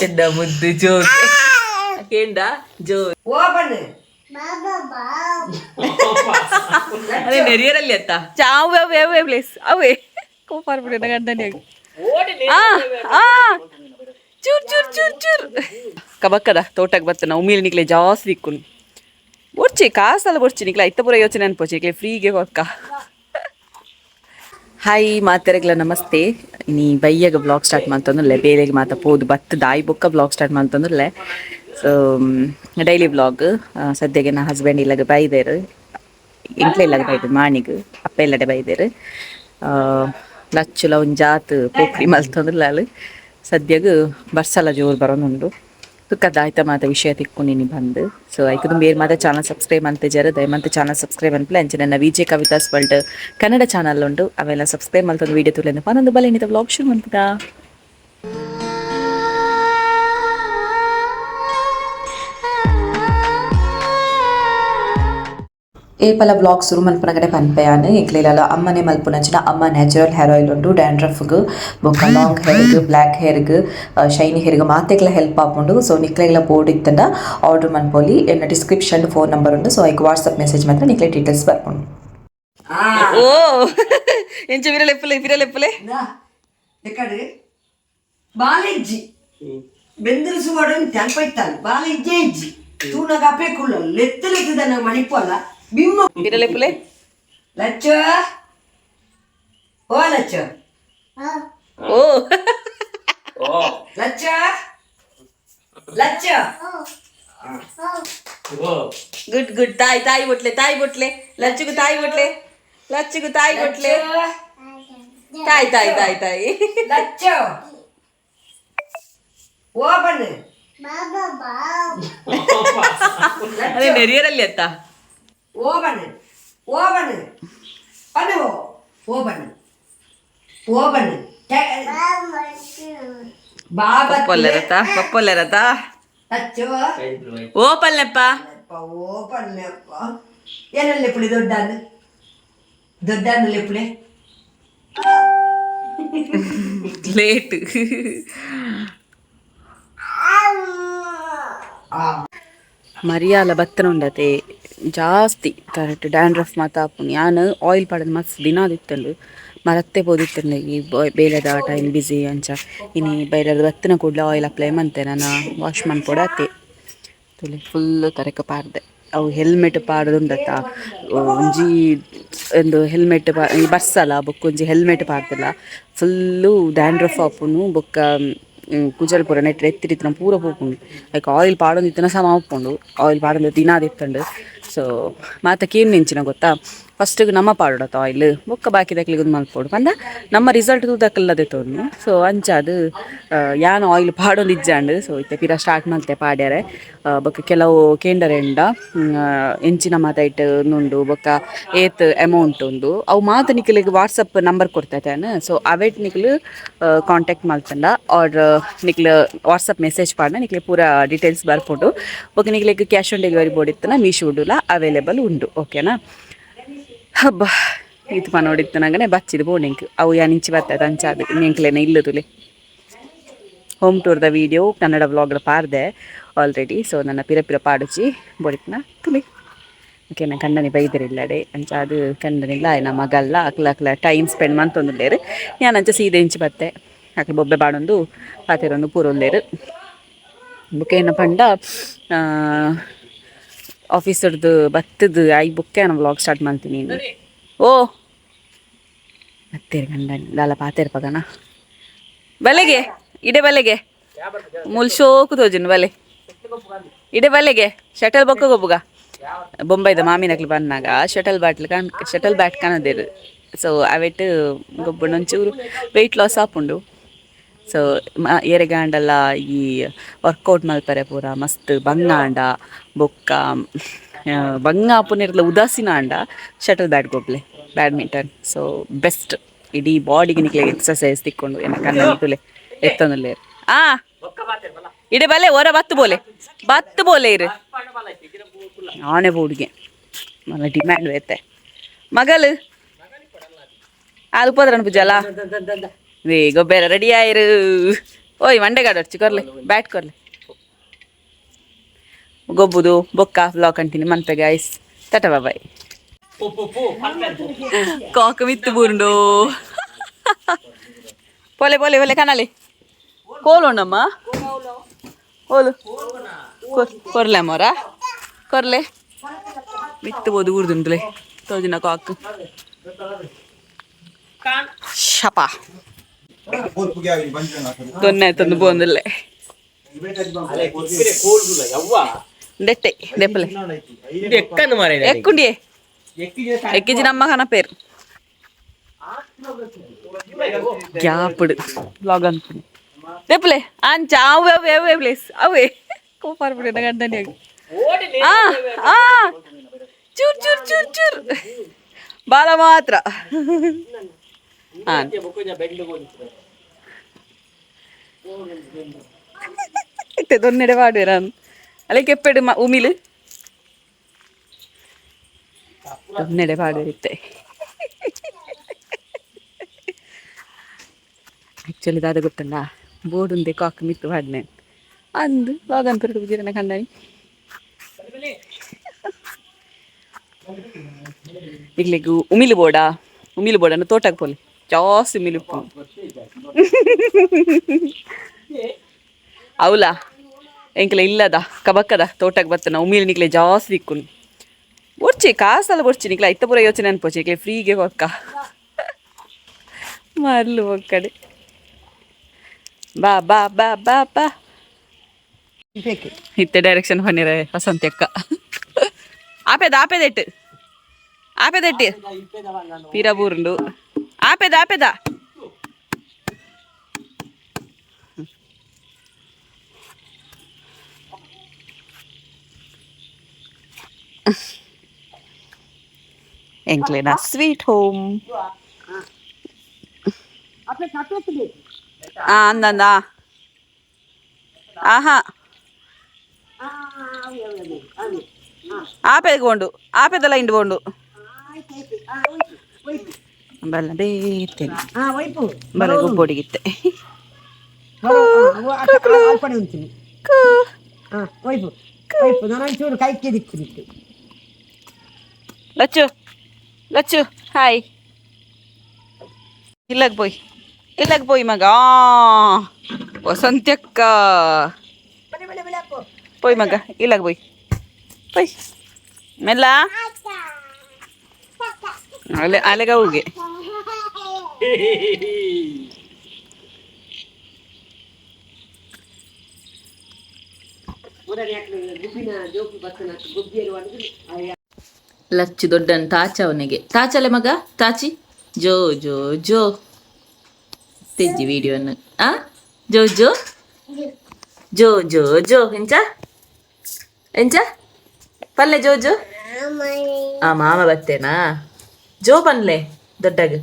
ಎಡ್ಡ ಮುದ್ದು ಜೋಗಿ ಕೇಂಡ Joe. Open. ಅದೇ ನೆರಿಯರಲ್ಲಿ ಅತ್ತ ಚಾವೆ ಅವೇ ಅವೇ ಪ್ಲೇಸ್ ಅವೇ ಕೋಪಾರ್ ಬಿಡ ಗಂಡನಿಯಾಗ. ಆ ಆ ಚೂರ್ ಚೂರ್ ಚೂರ್ ಚೂರ್ ಕಬಕ್ಕದ ತೋಟಕ್ಕೆ ಬತ್ತ ನಾವು ಉಮಿಲ್ ನಿಕ್ಲೆ ಜಾಸ್ತಿ ದಿಕ್ಕುನು. ಬೊರ್ಚಿ ಕಾಸಲ್ಲ ಬೊರ್ಚಿ ನಿಕ್ಲೆ ಐತ ಪೂರ ಯೋಚನೆ ಅನ್ಪೋಚಿ ನಿಕ್ಲೆ ಫ್ರೀಗೆ ಕೊಕ್ಕ. ಹಾಯ್ ಮಾತೆರೆಗ್ಲ ನಮಸ್ತೆ. ನೀ ಬಯ್ಯಗ ಬ್ಲಾಗ್ ಸ್ಟಾರ್ಟ್ ಮಾಡ್ತಂದ್ರೆ ಬೇರೆಗೆ ಮಾತ ಪೋದು ಬತ್ತು ದಾಯಿ ಬೊಕ್ಕ ಬ್ಲಾಗ್ ಸ್ಟಾರ್ಟ್ ಮಾಡ್ತಂದ್ರೆ. So daily blog. ಸದ್ಯಗೆ ನಾ ಹಸ್ಬೆಂಡ್ ಇಲ್ಲಗ ಬೈದೇರು, ಇಂಟ್ಲೆ ಇಲ್ಲಗ ಬೈದು, ಮಾಣಿಗ್ ಅಪ್ಪ ಇಲ್ಲಡೆ ಬೈದೇರು. ಲಚ್ಚುಲ ಒಂಜಾತ್ ಪೋಕ್ರಿ ಮಲ್ತಂದ್ರೆ. ಸದ್ಯಗ್ ಬರ್ಸಲ ಜೋರು ಬರೋನುಂಡು. ತುಕ್ಕದ ಮಾತ ವಿಷಯ ತಿಕ್ಕೊಂಡಿನಿ ಬಂದು. ಸೊ ಐಕ್ ಬೇರೆ ಮಾತ ಚಾನಲ್ ಸಬ್ಸ್ಕ್ರೈಬ್ ಅಂತ ಜರ ದಯಮಂತ ಚಾನಲ್ ಸಬ್ಸ್ಕ್ರೈಬ್ ಅನ್ಪ್ಲೆ. ಅಂಚೆ ನನ್ನ ವಿಜಯ್ ಕವಿತಾಸ್ ವರ್ಲ್ಡ್ ಕನ್ನಡ ಚಾನಲ್ ಉಂಟು, ಅವೆಲ್ಲ ಸಬ್ಸ್ಕ್ರೈಬ್ ಮಲ್ತೊಂದು ವಿಡಿಯೋ ತುಲೆಂದು ಪನೊಂದು ಬಲೆ. ವ್ಲಾಗ್ ಶುರು ಮಲ್ಪುದ. ಏಪಲ ಬ್ಲಾಗ್ ಸುರು ಮಲ್ಪುನಗಡೆ ಪನ್ಪೆಯಾನ್, ಎಂಕ್ಲೆಲ ಅಮ್ಮನೆ ಮಲ್ಪುನಂಚಿನ ಅಮ್ಮ natural hair oil ಉಂಡು. ಡ್ಯಾಂಡ್ರಫ್ಗ್ ಬೊಕ್ಕ ಲಾಂಗ್ ಹೇರ್ಗ್, ಬ್ಲ್ಯಾಕ್ ಹೇರ್ಗ್, ಶೈನಿ ಹೇರ್ಗ್ ಮಾತೆಗ್ಲ ಹೆಲ್ಪ್ ಆಪುಂಡು. ಸೊ ನಿಕ್ಲೆಗ್ಲ ಬೋರ್ಡ್ ಇತ್ತಂಡ ಆರ್ಡರ್ ಮನ್ಪೊಲಿ. ಎನ್ನ description phone number ಉಂಡು. ಸೊ ಐಕ್ ವಾಟ್ಸಪ್ ಮೆಸೇಜ್ ಮಾತ್ರ ನಿಕ್ಲೆ ಡೀಟೇಲ್ಸ್ ಬರ್ಪುಂಡು. ಓ, ಎಂಚ ವಿರಲೆಪ್ಪಲೆ ವಿರಲೆಪ್ಪಲೆ. ಎಕ್ಕಡೆ ಬಾಲೆಜ್ಜಿ ಬೆಂದಿರಿಸುವಾಡು ತೆಂಪೈತಾನೆ ಬಾಲೆಜ್ಜೆ ಇಜ್ಜಿ ತೂನಗ ಅಪೇಕುಲ್ಲ ಲೆತ್ತು ಲೆತ್ತದನ್ನ ಮಣಿಪಲ್ಲ ಬಿಮ್ಮ. ವಿರಲೆಪ್ಪಲೆ. ಲಚ್ಚ, ಓ ಲಚ್ಚ. ಓ. ಲಚ್ಚ ಲಚ್ಚ. ಗುಡ್ ಗುಡ್, ತಾಯಿ ತಾಯಿ ಬೊಟ್ಲೆ, ತಾಯಿ ಬೊಟ್ಲೆ, ಲಚ್ಚುಗು ತಾಯಿ ಬೊಟ್ಲೆ, ಲಚ್ಚುಗು ತಾಯಿ ಬೊಟ್ಲೆ, ತಾಯಿ ತಾಯಿ ತಾಯಿ ತಾಯಿ. ಲಚ್ಚ, ಓಪನ್. ಅದೇ ನೆರಿಯರಲ್ಲಿ ಅತ್ತ. Open open Pannu open open ಬಾಬಾ. ಪಪ್ಪೊಲ್ಲೆರತ ಪಪ್ಪೊಲ್ಲೆರತ. ಲಚ್ಚು. ಓ ಪಲ್ಲೆಪ್ಪ. ಓಪನ್ ಏನಲ್ಲ ಪುಳಿ ದೊಡ್ಡಾನು ದೊಡ್ಡಾನು ಲೆಪ್ಪುಲೆ. ಲೇಟ್. ಮರಿಯಾಲ ಬತ್ತನ ಉಂಡತೆ ಜಾಸ್ತಿ ಕರೆಕ್ಟ್ ಡ್ಯಾಂಡ್ರಫ್ ಮಾತ ಆಪುಂಡು. ಯಾನ್ ಆಯಿಲ್ ಪಾಡೋದು ಮಸ್ತ್ ದಿನ ಆದಿತ್ತುಂಡು, ಮರತ್ತೆ ಪೋದಿತ್ತುಂಡು. ಈ ಬೇಲೆದ ಟೈಮ್ ಬಿಸಿ ಅಂಚ. ಇನಿ ಬೈಲದ ಬತ್ತಿನ ಕೂಡಲೇ ಆಯಿಲ್ ಅಪ್ಲೈ ಮಂತೆ ನಾನು ವಾಶ್ ಮನ್ಪೊಡು ಅತ್ತೆ. ತುಲೆ ಫುಲ್ ತರೆಕ ಪಾಡ್ದೆ. ಅವು ಹೆಲ್ಮೆಟ್ ಪಾಡೋದುಂಡತ್ತ ಒಂಜಿ ಒಂದು ಹೆಲ್ಮೆಟ್ ಬರ್ಸಲ ಬೊಕ್ಕ ಒಂಜಿ ಹೆಲ್ಮೆಟ್ ಪಾಡ್ದಿಲ್ಲ. ಫುಲ್ಲು ಡ್ಯಾಂಡ್ರಫ್ ಆಪುಂಡು. ಬೊಕ್ಕ ಕುಜಲ್ ಪೂರ ನೆಟ್ ಎತ್ತಿರಿತ್ತಿನ ಪೂರ ಪೋಪುಂಡು. ಐಕ್ ಆಯಿಲ್ ಪಾಡೊಂದಿತ್ತಿನ ಸಮ ಉಪ್ಪುಂಡು. ಆಯಿಲ್ ಪಾಡೊಂದು ದಿನ ಆದಿತ್ತುಂಡು. ಸೊ ಮಾತ ಕೇನ್ ಗೊತ್ತಾ, ಫಸ್ಟಿಗೆ ನಮ್ಮ ಪಾಡೊಡತ್ತ ಆಯಿಲ್, ಬೊಕ್ಕ ಬಾಕಿದಕ್ಲೆಗ್ ಉಂದು ಮಲ್ಪೊಡು ಪಂಡ ನಮ್ಮ ರಿಸಲ್ಟ್ ತೂದಕ್ಕಲ್ಲದೆ ತೋನು. ಸೊ ಅಂಚಾದ್ ಯಾನ್ ಆಯಿಲ್ ಪಾಡೊಂದು ಇಜ್ಜಾಂಡ್. ಸೊ ಇತ್ತೆ ಪಿರ ಸ್ಟಾರ್ಟ್ ಮಲ್ತೆ ಪಾಡ್ಯರೆ. ಬೊಕ್ಕ ಕೆಲವು ಕೇಂಡರೆಂಡ ಎಂಚಿನ ಮಾತ ಐಟ್ ಉಂಡು, ಬೊಕ್ಕ ಏತ್ ಅಮೌಂಟ್ ಉಂಡು, ಅವು ಮಾತ ನಿಕಲೆಗ್ ವಾಟ್ಸಪ್ ನಂಬರ್ ಕೊಡ್ತೈತೆ. ಸೊ ಅವೆಟ್ ನಿಕುಲು ಕಾಂಟ್ಯಾಕ್ಟ್ ಮಲ್ತಂಡ ಆರ್ ನಿಕ್ಲು ವಾಟ್ಸಪ್ ಮೆಸೇಜ್ ಪಾಡ್ನ ನಿಕ್ಲೆ ಪೂರ ಡೀಟೇಲ್ಸ್ ಬರ್ಪುಂಡು. ಬೊಕ್ಕ ನಿಕ್ಲೆಗ್ cash on delivery board ಇತ್ತನ ಮೀಶೋಡುಲ available ಉಂಡು, ಓಕೆನಾ? ಹಬ್ಬ ಈತ್ ನೋಡಿತ್ತು ನಂಗನೆ ಬಚ್ಚಿದ ಬೋಣಿಂಕ್ ಅವು ಯಾನ್ ಇಂಚಿ ಬರ್ತದೆ ಅಂಚಾದ್ ಎಂಕ್ಲೆನ ಇಲ್ಲದುಲೆ. ಹೋಮ್ ಟೂರ್ದ ವಿಡಿಯೋ ಕನ್ನಡ ವ್ಲಾಗ್ ಪಾರ್ದೆ ಆಲ್ರೆಡಿ. ಸೊ ನನ್ನ ಪಿರ ಪಿರ ಪಾಡುಚಿ ಬೋಡಿತ್ನ ತುಲಿ. ಓಕೆ, ನನ್ನ ಕಂಡನಿ ಬೈದಿರಿಲ್ಲಡೆ ಅಂಚಾದ್ ಕಂಡನಿಲ್ಲ ಆಯ್ನ ಮಗಲ್ಲ ಅಕ್ಲ ಅಕ್ಲ ಟೈಮ್ ಸ್ಪೆಂಡ್ ಮಂತೊಂದುಲ್ಲೇರು. ಯಾನ್ ಅಂಚ ಸೀದೆ ಇಂಚಿ ಬತ್ತೆ. ಅಕ್ಲ ಬೊಬ್ಬೆ ಪಾಡೊಂದು ಪಾತೆರೊಂದು ಪೂರೊಲ್ಲೇರು. ಬೊಕ್ಕ ಏನ ಪಂಡ, ಆಫೀಸರ್ದು ಬತ್ತದು I ಬೊಕ್ಕೆ ನಾನು ವ್ಲಾಗ್ ಸ್ಟಾರ್ಟ್ ಮಾಡ್ತೀನಿ. ಓ ಬತ್ತೇರು ಗಂಡನಿ ದಾಲ ಪಾತೇರು ಪಗನ ಬಲೆಗೆ ಇಡೆ ಬಲೆಗೆ ಮುಲ್ ಶೋಕು ತೋಜುನು ಬಲೆ ಇಡೆ ಬಲೆಗೆ ಶಟಲ್ ಬೊಕ್ಕ ಗೊಬ್ಬುಗ. ಬೊಂಬೈದ ಮಾಮಿನಕ್ಲು ಬಂದಾಗ ಶಟಲ್ ಬ್ಯಾಟ್ಲ್ ಕಾಣ್ ಶಟಲ್ ಬ್ಯಾಟ್ ಕಾಣದೇರು. ಸೊ ಅವೆಟ್ ಗೊಬ್ಬುಂಡು ಒಂಚೂರು ವೆಯ್ಟ್ ಲಾಸ್ ಆಪುಂಡು. ಸೊ ಏರೆಗಾಂಡಲ ಈ ವರ್ಕೌಟ್ ಮಲ್ಪರೆ ಪೂರ ಮಸ್ತ್ ಬಂಗಾಂಡ ಬೊಕ್ಕ ಬಂಗ ಆಪುನಿರ್ಲ ಉದಾಸೀನ ಆಂಡ ಶಟಲ್ ಬ್ಯಾಟ್ ಗೊಬ್ಲೆ, badminton. So best, ಇಡೀ ಬಾಡಿಗೆ ನಿಕ್ಲೆ ಎಕ್ಸಸೈಸ್ ತಿಕ್ಕೊಂಡು. ಏನ ಕಣ್ಣ ತುಲೆ ಎತ್ತೊಂದುಲ್ಲೇರು. ಆ ಇಡೆ ಬಲೆ ಒರ ಬತ್ತು ಬೋಲೆ ಬತ್ತು ಬೋಲೆ ಇರು ಆಣೆ ಬೋಡಿಗೆ ಮಲ್ಲ ಡಿಮ್ಯಾಂಡ್ ಬೇತೆ ಮಗಲು ಅದು ಪೋದ್ರನ್ ಪೂಜಾಲ. ವೇ ಗೊಬ್ಬರ ರೆಡಿ ಆಯಿರು. ಓಯ್ ಮಂಡೆಗಾಡೊರ್ಚಿ ಕೊರ್ಲೆ ಬ್ಯಾಟ್ ಕೊರ್ಲೆ ಗೊಬ್ಬುದು ಬೊಕ್ಕ ವ್ಲಾಗ್ ಕಂಟಿನ್ಯೂ ಮನ್ಪೆ ಗೈಸ್ ತಟ ಬಾಯ್. ಕಾಕ್ ಮಿತ್ತು ಬೂರುಂಡು. ಪೋಲೆ ಪೋಲೆ ಪೋಲೆ ಕನಾಲೆ ಕೋಲುಂಡಮ್ಮ ಕೋಲು ಕೊರ್ಲೆ ಮೊರ ಕೊರ್ಲೆ ಮಿತ್ತು ಬೋದು ಊರ್ದುಂಡುಲೆ ತೋಜಿನ ಕಾಕ್ ಶಪ ದೊನ್ನೆ ತಂದು ಬೋಂದುಲ್ಲೆ ದೆಟ್ಟೆ ದೆಪ್ಪಲೆ. ಎಕ್ಕನ್ನು ಮಾರೆ. ಎಕ್ಕುಂಡಿಯೇ ಎಕ್ಕಿಜಿ ನಮ್ಮ ಕನ ಪೇರು ಗ್ಯಾಪುಡು ಬ್ಲಾಗ್ ಅನ್ಪುನಿ ದೆಪ್ಪಲೆ ಅಂಚ ಅವೆ ಅವೆ ಅವೇ ಪ್ಲೇಸ್ ಅವೇ ಕೋಪಾರ್ಬಿಡು ಗಂಡನಿ. ಆ ಆ ಚೂರ್ ಚೂರ್ ಚೂರ್ ಚೂರ್ ಬಾಲ ಮಾತ್ರ. ಹಾ ಇತ್ತೆ ದೊನ್ನೆಡೆ ಪಾಡುವೆರ್ ಅಲೆ ಕೆಪ್ಪೆಡು ಉಮಿಲು ದೊನ್ನೆಡೆ ಪಾಡುವೆರ್ ಇತ್ತೆ. ಆ್ಯಕ್ಚುಲಿ ದಾದ ಗೊತ್ತುಂಡ ಬೋರ್ಡ್ ಕಾಕ್ ಮಿತ್ತು ಪಾಡ್ನೆ ಅಂದು ಬಾಗನ್ ಪೆರಡು ಬುಜಿರನ ಕಂಡನಿ. ಇಗ್ಲಿಗ್ ಉಮಿಲು ಬೋಡ ಉಮಿಲು ಬೋಡನ ತೋಟಕ್ಕೆ ಪೋಲಿ ಜಾಸ್ತಿ ಉಮಿಲು ಉಪ್ಪು అవులా ಎಂಕ್ಲೆ ಇಲ್ಲದ ಕಬಕ್ಕದ ತೋಟಕ್ಕೆ ಬತ್ತನ ಉಮಿಲ್ ನಿಕ್ಲೆ ಜಾಸ್ತಿ ದಿಕ್ಕುನು ಬೊರ್ಚಿ ಕಾಸಲ್ಲ ಬೊರ್ಚಿ ನಿಕ್ಲೆ ಐತ ಪೂರ ಯೋಚನೆ ಅನ್ಪೋಚಿ ನಿಕ್ಲೆ ಫ್ರೀಗೆ ಕೊಕ್ಕ ಮರ್ಲು ಒಕ್ಕಡೆ ಬಾ ಬಾ ಬಾ ಬಾ ಬಾ. ಇತ್ತೆ ಡೈರೆಕ್ಷನ್ ಪನ್ನಿರೆ ವಸಂತಿ ಅಕ್ಕ ಆಪೆದ ಆಪೆದೆಟ್ಟು ಆಪೆದೆಟ್ಟು ಪಿರಬೂರುಂಡು ಆಪೆದ ಆಪೆದ. ಎಂಕ್ಲೆನ ಸ್ವೀಟ್ ಹೋಮ್ ಆ ಅಂದಂದ ಆಹಾ ಆಪೆದ ಗೊಂಡು ಆಪೆದಲ್ಲ ಇಂಡು ಬೋಂಡು ಬಲ್ಲ ಬೇತೇನೆ ಬಲ ಗೊಬ್ಬೊಡಿಗಿತ್ತೆ. ಲಚ್ಚು ಲಚ್ಚು ಹಾಯ್ ಇಲ್ಲಗ್ ಪೋಯ್ ಇಲ್ಲಗ್ ಪೋಯ್ ಮಗ ವಸಂತ್ಯಕ್ಕ ಪೋಯ್ ಮಗ ಇಲ್ಲಗ್ ಪೋಯ್ ಪೋಯ್ ಮೆಲ್ಲ ಅಲೆ ಅಲೆಗ ಹೋಗಿ. ಲಚ್ಚು ದೊಡ್ಡನ್ ತಾಚ ಅವನಿಗೆ ತಾಚಲೆ ಮಗ ತಾಚಿ ಜೋ ಜೋ ಜೋ ತೆಜ್ಜಿ ವಿಡಿಯೋನು ಆ ಜೋ ಜೋ ಜೋ ಜೋ ಜೋ ಎಂಚ ಎಂಚ ಪಲ್ಲೆ ಜೋ ಜೋ ಆ ಮಾಮ ಬತ್ತೇನಾ ಜೋ ಪನ್ಲೆ ದೊಡ್ಡಗ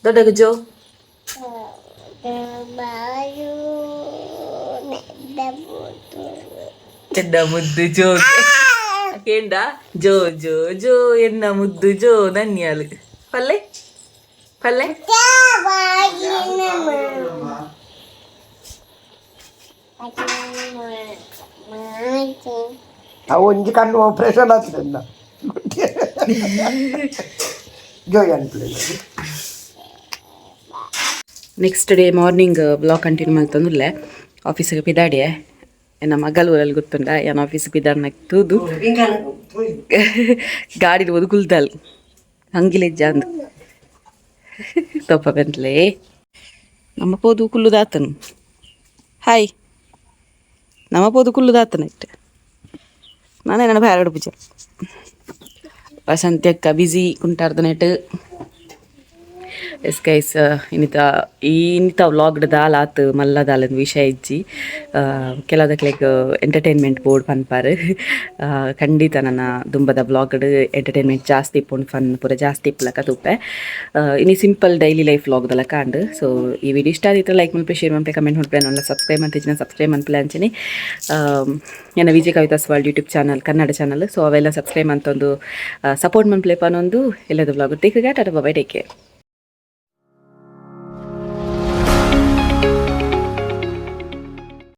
ದೊಡ್ಡಗ ಜೋ ಚೆಡ್ಡ ಮುದ್ದು ಜೋ ಕೇಂಡ ಜೋ ಜೋ ಜೋ ಎನ್ನ ಮುದ್ದು ಜೋ ನನ್ಯಾಲು ಪಲ್ಲೆ ಪಲ್ಲೆ. ಅವು ಒಂಜಿ ಕಣ್ಣು ಆಪರೇಷನ್ ಆಗ್ತದೆ ಜೋಯ್ ಅನ್ಪಿಲ್ಲ. Next day morning vlog continue ಮಲ್ತೊಂದುಲ್ಲೆ. ಆಫೀಸಿಗೆ ಪಿದಾಡಿಯೆ ಎನ್ನ ಮಗಲ್ ಊರಲ್ಲಿ ಗೊತ್ತುಂಡ ಏನ್ ಆಫೀಸಿಗೆ ಪಿದಾಡ್ನ ತೂದು ಗಾಡಿ ಓದು ಕುಲ್ದಲ್ ಅಂಗಿಲೆಜ್ಜ ಅಂದು ತಪ್ಪ ಬೆಂತ್ಲೆ ನಮ್ಮ ಪೋದು ಕುಲ್ಲುದಾತನು ಹಾಯ್ ನಮ್ಮ ಪೋದು ಕುಲ್ಲುದಾತನ ಇಟ್ಟು ನಾನೇ ನನ್ನ ಬ್ಯಾರಡು ಪೂಜೆ ವಸಂತಿ ಅಕ್ಕ ಬಿಸಿ ಕುಂಟಾರ್ದ net. S guys, ಇನ್ನಿತ ಇನ್ನಿತ ವ್ಲಾಗ್ಡ್ ದಾಲ್ ಆತು ಮಲ್ಲ ದಾಲ್ ವಿಷಯ ಇಜ್ಜಿ. ಕೆಲವುದಕ್ಲೆಗ್ ಎಂಟರ್ಟೈನ್ಮೆಂಟ್ ಬೋರ್ಡ್ ಪನ್ಪಾರ್. ಖಂಡಿತ ನನ್ನ ದುಂಬದ ವ್ಲಾಗ್ಡ್ ಎಂಟರ್ಟೈನ್ಮೆಂಟ್ ಜಾಸ್ತಿ ಇಪ್ಪುಂಡು, ಫನ್ ಪೂರ ಜಾಸ್ತಿ ಇಪ್ಪಲಕ ತೂಪೆ. ಇನಿ simple daily life vlog ದಲ ಕಾಂಡ್. ಸೊ ಈ ವಿಡಿಯೋ ಇಷ್ಟ ಆದಿತ್ತು ಲೈಕ್ ಮಲ್ಪೆ, ಶೇರ್ ಮಲ್ಪೆ, ಕಮೆಂಟ್ ಮಲ್ಪೆ, ನನ್ನ ಸಬ್ಸ್ಕ್ರೈಬ್ ಅಂತ ಸಬ್ಸ್ಕ್ರೈಬ್ ಮನ್ಪಲೆ ಅಂಚಿನಿ. ನನ್ನ Vijay Kavitha's world YouTube channel Kannada channel, so ಅವೆಲ್ಲ ಸಬ್ಸ್ಕ್ರೈಬ್ ಅಂತ ಒಂದು ಸಪೋರ್ಟ್ ಮನ್ಪ್ಲೆ ಪನೊಂದು ಎಲ್ಲದ vlog. Take tata, bye, take care.